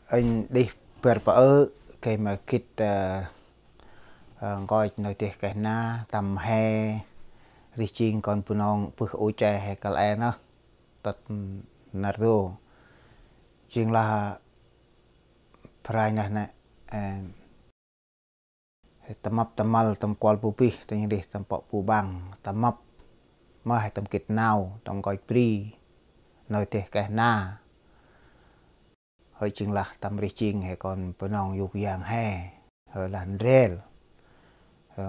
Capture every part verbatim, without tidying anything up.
Êng đih bar pơ ơ, keh ma gĭt, ơ, ơ, nkoch nau deh keh na, tâm he, rih jêng kon Bunong bơh u che he kăl e nơh, tât nar dô. Jêng lah, phranh lah nê, ơ, tâm mâp tâm mâl tâm kuăl bu bih, tâm rih tâm pŏk bu ƀăng, tâm mâp, ma he tâm gĭt nau, tâm nkoch bri, nau deh keh na. Hơi jêng lah tâm rih jêng he kon Bunong yôk yang he, hơi lah ndrel. Hơi,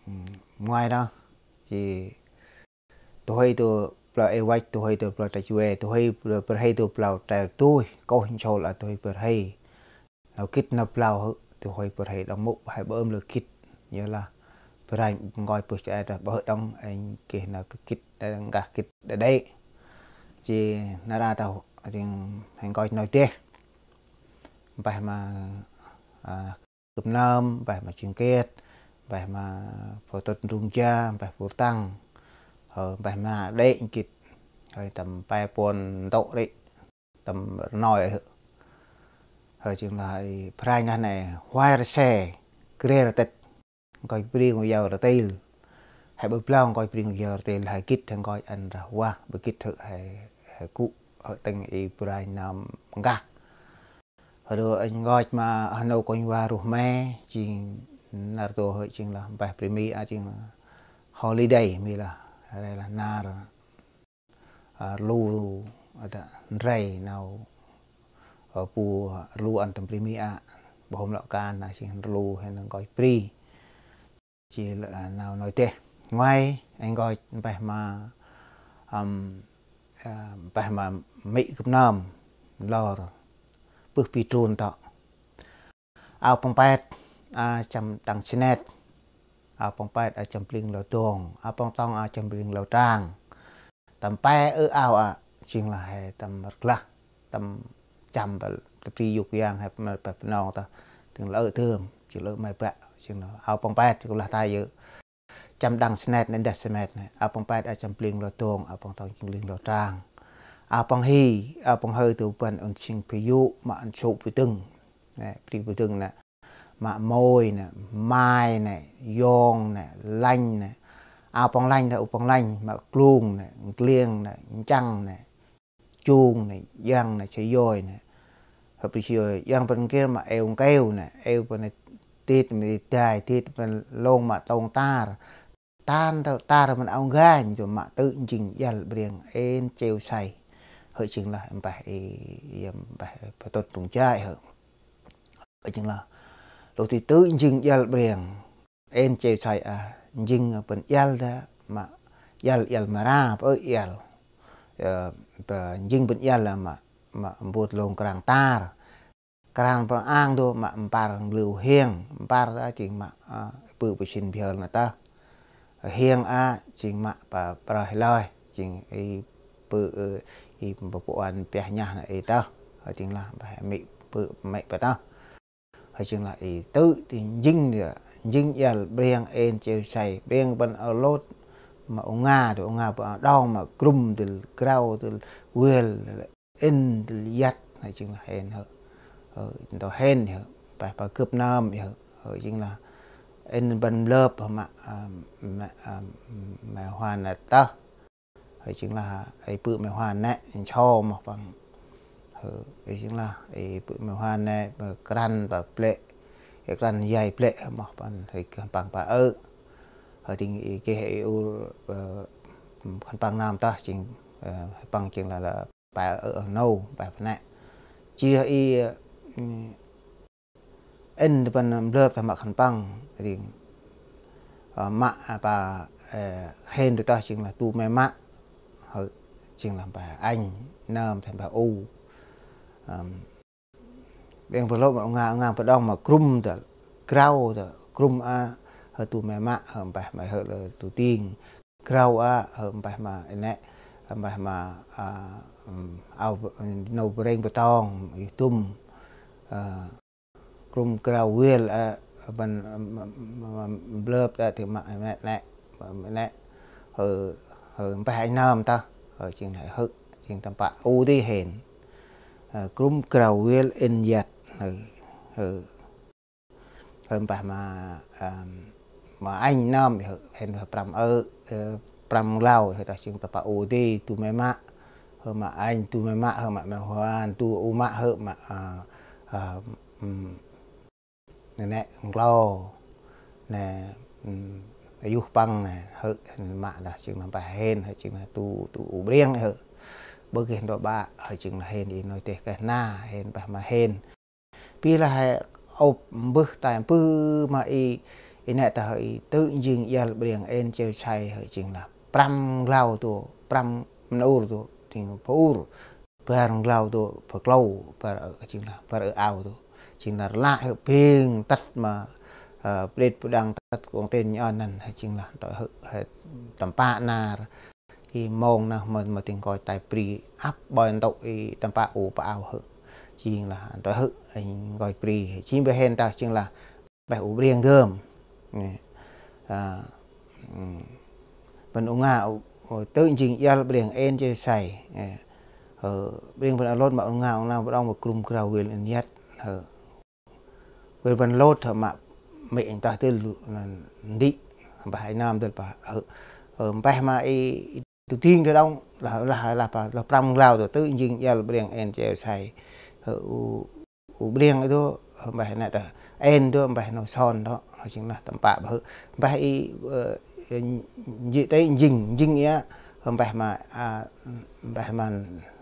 ưm, ngoai nơh, jêh du huê du blau ê văch, du huê du blau trach ve, du huê blau bơrhê du blau treo tuih, koh nsôl a du huê bơrhê. Nau gĭt nau blau hơi, du huê bơrhê đŏng mŭ, hơi ƀơm lơ gĭt. Yơ lah, phranh nkoch bơh che dah ƀơh đŏng, êng keh nau gĭt, ơ, ngah gĭt đa đê. Jêh nar a tâu, jêng he nkoch nau deh. Mpeh ma, a, Gâp Nơm, mpeh ma Jêng Kiet, mpeh ma Pô Tŭt Ndrung Ja, mpeh Pur Tăng. Hơi, mpeh ma nê đê gĭt. Hơi tâm pe puăn ntŭk ri, tâm rnoi. Hơi jêng lah phranh lah nê, huai rse, gre rtĭt. Nkoch bri ngô yao rtil. Hơi ƀơ blau nkoch bri ngô yao rtil, hơi gĭt, hơi nkoch ăn rah vah, ƀơ gĭt hơi, hơi, hơi gŭ, hơi tĭng i phranh nơm ngah. Rơ êng nkoch ma a nô kônh va ruh me, jêng nar dô hơi jêng lah mpeh bri Mi a jêng lah holiday Mi lah, rê lah nar, a, rlu, a, ta ndrei nau, a, bu rlu ăn tâm bri Mi a, ƀơh hôm lŏ kan a jêng rlu he nkoch bri. Jêh lah, a, nau nau deh. Ngoai, êng nkoch mpeh ma, ưm, a, mpeh ma Mi Gâp Nơm, lor, bơh pi trun tŏ. Ao păng pet, a, chăm đăng snet. Ao păng pet, a, chăm bling lao dong. Ao păng tong, a, chăm bling lao trang. Tâm pe ơ ao a, jêng lah he tâm rglah, tâm chăm băl, tâm bri yôk yang he, ma pe Bunong ta, tĭng lơ tơm, jêng lơ mai bă, jêng lah ao păng pet, jêng lah ta yơ. Chăm đăng snet nê, đah snet nê, ao păng pet, a, chăm bling lao dong, ao păng tong chăm bling lao trang. Ao păng hi, ao păng hơi du băn un sing phi yŭ, ma ăn sŭ bri dâng. Nê, bri bri dâng nê, ma môi nê, mai nê, yong nê, lanh nê. Ao păng lanh nê, u păng lanh, ma klung nê, nkliêng nê, nchăng nê, chung nê, yang nê, che yoi nê. Hơp che yoi, yang bân nkir ma eo nkeo nê, eo bân nê, tit ma dai, tit bân lông ma tông tar. Tan tơ tar bân ao nganh, du ma tŭ njêng iăl briêng ên chêu say. Hơi jêng lah mpeh i, i mpeh Pô Tŭt Ndrung Ja hơi. Hơi jêng lah. Lôh ti tŭ njêng iăl briêng ên chêu say a, njêng bân iăl dah, ma iăl, iăl ma ra, pơ iăl. Ơ, pơ njêng bân iăl a ma, ma mbut lông krang tar. Krang păng ang du ma mpăr nglư hiêng, mpăr a jêng ma, a, bơ̆ bơ̆ sĭn bhiăl nê tơh. Hiêng a jêng ma pa prơh lơi, jêng i bơ̆, ơ, i bơ̆ puăn piah nhah nê i tơh. Hơi jêng lah mpeh Mi bơ̆ mĕ pa tơh. Hơi jêng lah i tŭ ti njêng dê, njêng iăl briêng ên chêu say, briêng bân ơ lôt ma u nga du, u nga bân đong ma grum dêl, grau dêl, wel, in dêl, yăt, hơi jêng lah hên hơi. Hơi, ntô hên hơi, mpeh pa Gâp Nơm hơi, hơi jêng lah in bân lơp hơi ma, a, ma, a, ma huan nê tơh. Hơi jêng lah i bơ̆ ma huan nê, ncho moh păng. Hơi, hơi jêng lah i bơ̆ ma huan nê, bơ̆ krăn pa blĕ, i krăn yai blĕ moh păng, hơi khân păng pa ơ. Hơi tĭng i geh i ur, ơ, khân păng nơm tơh jêng, ơ, păng jêng lah, lah pa ơ, ơ, nô, pa pa nê. Jêh i, ơ, in bân mblơp ta ma khân păng, jêng, ơ, ma, a, pa, ơ, hên du tơh jêng lah du me ma, hơi, jêng lah pa anh, nơm, thêm pa u. Ơm, bêng bơ lôp ma u nga, u nga bơ đong ma grum ta, grau ta, grum a, hơi du me ma, hơi mpeh ma hơi lơ du ting. Grau a, hơi mpeh ma i nê, mpeh ma, a, ưm, ao, nô brêng bơtong, ih dŭm, ơ, grum grau wel a, bân, ưm, ưm, ưm, ưm, blơp a, thì ma i nê, nê, ma i nê, hơi, hơi mpeh anh nơm tơh, hơi jêng hơi hơi, jêng tâm pă u dê hên. Ơ, grum grau wel in yăt. Hơ, hơ. Hơ mpeh ma, ăm, ma anh nơm, hơ, hên hơ prăm ơ, ơ, prăm nglao, hơ ta jêng ta pa u di, du me mă, hơ ma anh, du me mă, hơ ma me huan, du u mă, hơ ma, ơ, ơ, ưm, nê nê, nglo, nê, ưm, yuh păng nê, hơ, mă dah jêng nơm pa hên, hơ jêng nơm tu, tu u briêng, hơ. Bơ geh ndo ba, hơ jêng nơm hên, i nôi teh keh na, hên, mpeh ma hên. Bi lah he ôp mbơh tay mbơh ma i, i nê ta hơ i tơ jêng iăl briêng ên chêu sai hơ jêng lah prăm nglao tu, prăm mnur tu, jêng pur, bar nglao tu, pơ klâu, bar, jêng lah bar ơ ao tu. Jêng lah rlă hơ bêng tât ma, ơ, prit pơ đăng tât kông tên nhơ năn hơ jêng lah ntơ hơ, hơ tâm pă nar. I mông nơh ma, ma tĭng koi tay bri ăp bơi ntŭk i tâm pă u pă ao hơ. Jêng lah ntơ hơ, anh koi bri. Jêng bơ hên ta jêng lah mpeh u briêng dơm. Nê. A, ưm, bân u nga u, u tơ jêng iăl briêng ên chêu sai. Nê. Hơ, briêng bân a lôt ma u nga u nau bân ong ma krum krao wil in yăt. Hơ. Wil bân lôt hơ ma mê̆ anh tah tơ lu, năn ndĭ, mpeh ai nơm dơl pa, hơ, hơ, mpeh ma i, i tu ting tơ đŏng, lah, lah, lah pa, lah prăm nglao tu, tơ jêng iăl briêng ên chêu sai. Hơ, u, u briêng tu, hơ, mpeh nê ta, ên tu, mpeh nô son tu, hơ, jêng lah tâm pă, hơ, mpeh i, ơ, jêng tê jêng, jêng ia, hơ, mpeh ma, a, mpeh ma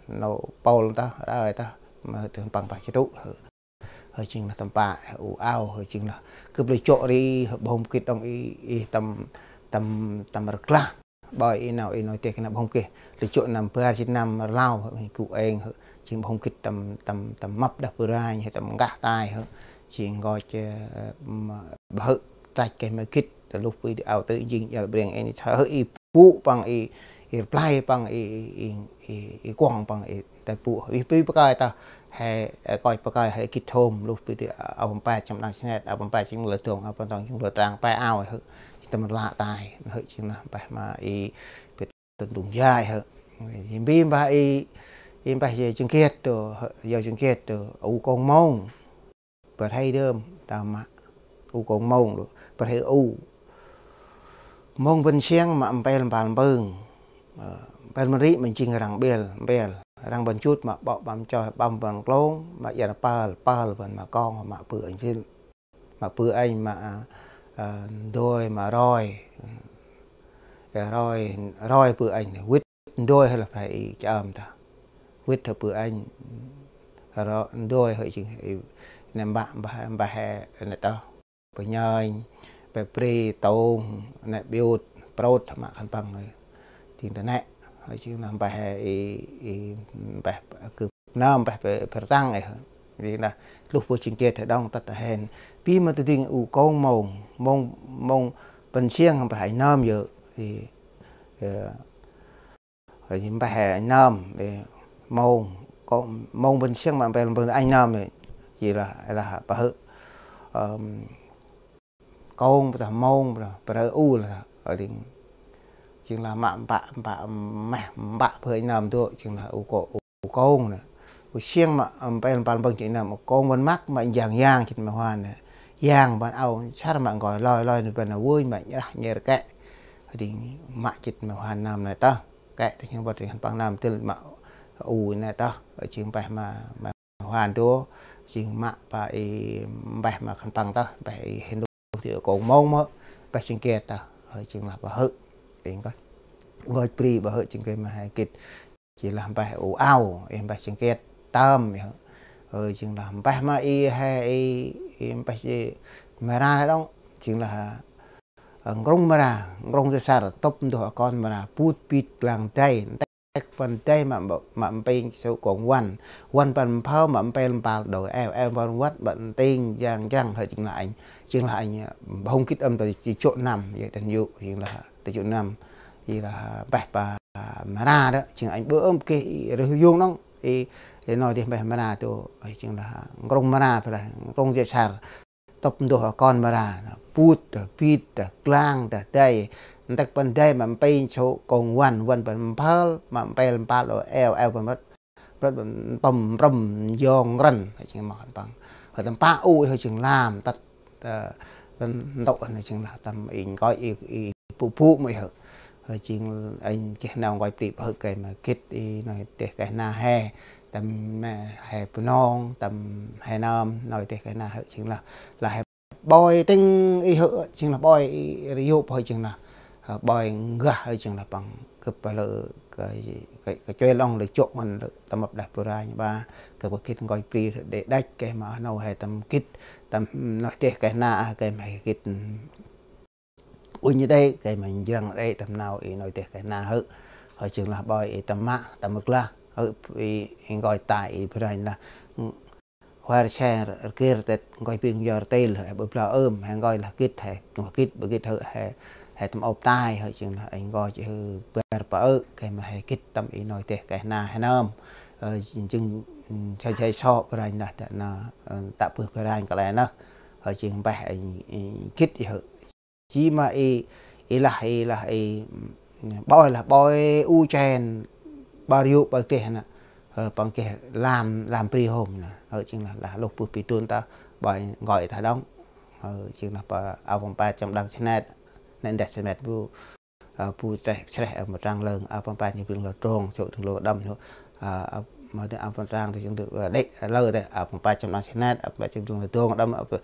nô Pôl ta, rơi ta, ma hơ tơh păng pa chtu, hơ. Hơ jêng lah tâm pă, u ao, hơ jêng lah. Kơ bli chô ri, hơ bông kĭt đŏng i, i tâm, tâm, tâm rklah. Bơi i nau i nôi teh kơ nau bông kĭt. Bli chô năm bar jêt năm rlau, hơ gŭ êng, hơ jêng bông kĭt tâm, tâm, tâm mâp đah bơranh, hơ tâm ngah tay, hơ. Jêng ngơi, ơ, ma, bơh hơ trach kơ ma kĭt, ta luh pui di ao tơ jêng iăl briêng ên, hơ i bu păng i, i rplay păng i, i, i, i, i kuŏng păng i, ta bu, i pui pơkơi ta, he, ơ, koi pơkơi he kĭt hôm, luh pui di ao păm pe chăm đăng snet, ao păm pe chăm lơ dong, ao păm tong chăm lơ trang, pe ao, hơ, tâm rlă tay, hơ, jêng lah, mpeh ma i, pê tŭn tŭng jai, hơ. Jêng bi mpeh i, i mpeh i jêng kiet tu, hơ, yau jêng kiet tu, u kông mông. Bơh hei dơm, ta mă. U kông mông đô. Bơh hei u. Mông bân siăng mă mpêl mpal mpưng. Ơ, mpêl mri mă jêng răng ƀiăl, mpêl. Răng bân jut mă ƀŏ ƀăm choi, ƀăm bân klông, mă iăr pal, pal bân mă kông, mă bư anh jil. Mă bư anh mă, ơ, ndôi mă roi. Ơ, roi, roi bư anh, wĭt ndôi hơi lah prai i cham ta. Wĭt hơi bư anh, ro-, ndôi hơi jêng i, nê mbah, mbah, mbah he, nê tâo. Bơ nhơi, bơ bri, tông, nê biut, prôt, mă khân păng hơi. Jêng ta nê, hơi jêng lah mbah he i, i, mbah kơ nơm mbah bơ, bơ rtăng hơi. Jêng lah, luh bơ jêng kiet hơi đŏng tât ta hên. Bi mă tu ding u kông mông, mông, mông bân siăng mbah hơi nơm yơ, i, ơ, Ơ, mpeh he anh nơm, ê, mông, kông, mông bân siăng mă mpêl mpưng anh nơm, ê, jêng lah, lah, pơhư, ơm, kông, pơdah mông, pơdah, pơdah u lah, ơ, ding. Jêng lah mă mpă, mpă, meh, mpă bơhư anh nơm dô, jêng lah u kô-, u, u kông nê. U siăng mă, mpêl mpăl mpưng jêng nơm, u kông bân măk, mă jang yang, jêng mă huan nê. Yang bân ao, săr mă ngơi, lơi, lơi, nê bân ao, wơnh, mă nhrah, nher kĕ. Ding, mă jêng mă huan nơm nê tơh. Kĕ ta jêng bơh ta jêng păng nơm tĭl mă u nê tơh, jêng mpeh ma, ma huan dô, jêng mă pa i mpeh ma khân păng tơh, mpeh i Hindô ti kông mông mơh, mpeh jêng kiet tơh, hơi jêng lah pơhư. Êng kơh. Ngơi bri pơhư jêng kiet ma he gĭt. Jêng lah mpeh u ao, i mpeh jêng kiet tơm, hơi jêng lah mpeh ma i he i, i mpeh jêng mra đŏng, jêng lah Ơ, nkrŭng mra, nkrŭng sar, tŭp nduh akŏn mra, put pit klang dai, ntek păn dai mă, mă, mă mpêng sŭ kông wăn, wăn păn mphâo mă mpêl mpal đôi, eo, eo păn wăt mă ntêng jang jrăng hơi jêng lah anh, jêng lah anh, ơ, hông kĭt ơm tơ jêh chô năm, yơ tăn yŭ, jêng lah tơ chô năm, jêng lah mpeh pa mra đŏ, jêng anh bơ ơm keh i rơh yông nŏng, i, i nôi dih mpeh mra tu, jêng lah nkrŭng mra, pơlah nkrŭng jêh sar. Tŭp nduh akŏn mra, put, pit, klang, dai. Ntek păn dai mă mpêng sŭ kông wăn, wăn păn mphâl, mă mpêl mpal đôi, eo, eo păn wăt. Rơ̆t ƀăn păm prăm yong răn, hơi jêng mâu hăn păng. Hơi tâm pă u, hơi jêng lam, tât, ơ, tâm ntŭk, hơi jêng lah tâm inh ngơi i, i bu bu mâu hơi. Hơi jêng anh keh nau ngơi pri hơi kơi ma gĭt i nau teh keh na he. Tâm ma he Bunong, tâm he nơm, nau teh keh na hơi jêng lah. Lah he ƀoi tĭng i hơi jêng lah ƀoi i riu hơi jêng lah. Hơi ƀoi ngah hơi jêng lah păng gâp lơ kơi, kơi, kơi chuê lŏng lơ chôk ngăn lơ tâm mâp đah bu ranh ba. Kơi gĭt ngơi pri đê đăch kơi ma nau hơi tâm gĭt, tâm nau teh keh na, kơi ma gĭt uănh đê, kơi ma njrăng đê tâm nau i nau teh keh na hơi. Hơi jêng lah ƀoi i tâm mă, tâm mâk lah. Hơi i, i ngơi tai i bu ranh lah. Huêr se rkêr têt ngơi pi ngơi rtel, he ƀơ bla ơm, he ngơi lah gĭt, he ngơi gĭt, ƀơ gĭt hơi, he, he tâm ôp tai, hơi jêng lah, he ngơi jêh hơi bar pa ơ, kơi ma he gĭt tâm i nau teh keh na he nơm. Ơ, jêng, jêng, sa jai so bu ranh lah, ta na, ơ, ta bơh bu ranh kăl e nơh. Hơi jêng mpeh, i, i, gĭt i hơi. Ji ma i, i lah, i lah, i, ƀoi lah, ƀoi u chen, ƀar yôk, ƀar geh na. Ơ, păng geh lam, lam pri hôm na. Hơi jêng lah, lah lôh bơh pi trun ta, ƀoi ngơi ta đŏng. Hơi jêng lah pa, a păng pa chăm đăng chnet, nĕ ndeh chnet bu, ơ, bu chreh, chreh, ơ, ma trang lơng, a păng pa chăm bling lơ trong, sŏ tŭng lơ đăm, sŏ, ơ, ơ, ma tê a păng trang tê jêng tê, ơ, đê, lơ tê, a păng pa chăm đăng chnet, a păng pa chăm bling lơ trong đăm, a păng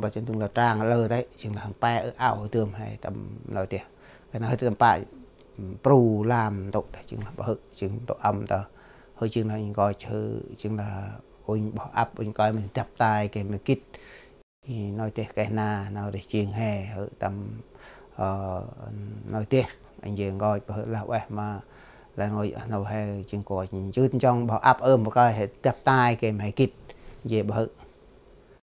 Ƀă jêng tŭng lơ trang lơ tê, jêng lah hăn pe ơ ao tơm he tâm nau teh. Kơi nau hơi tâm pă, pru lam ntŭk tê, jêng lah ƀă hơi, jêng ntŭk ăm tê. Hơi jêng lah inh ngơi hơi, jêng lah uănh ƀă ăp, uănh kơi mĭn dăp tai kơi ma gĭt. I nau teh keh na, nau rêh jêng he, hơi tâm, ơ, nau teh, inh jêng ngơi ƀă hơi lah ueh ma, lah ngơi nau he jêng kơi jêng jŏng ƀă ăp ơm ƀă kơi he dăp tai kơi ma he gĭt. Jêh ƀă hơi.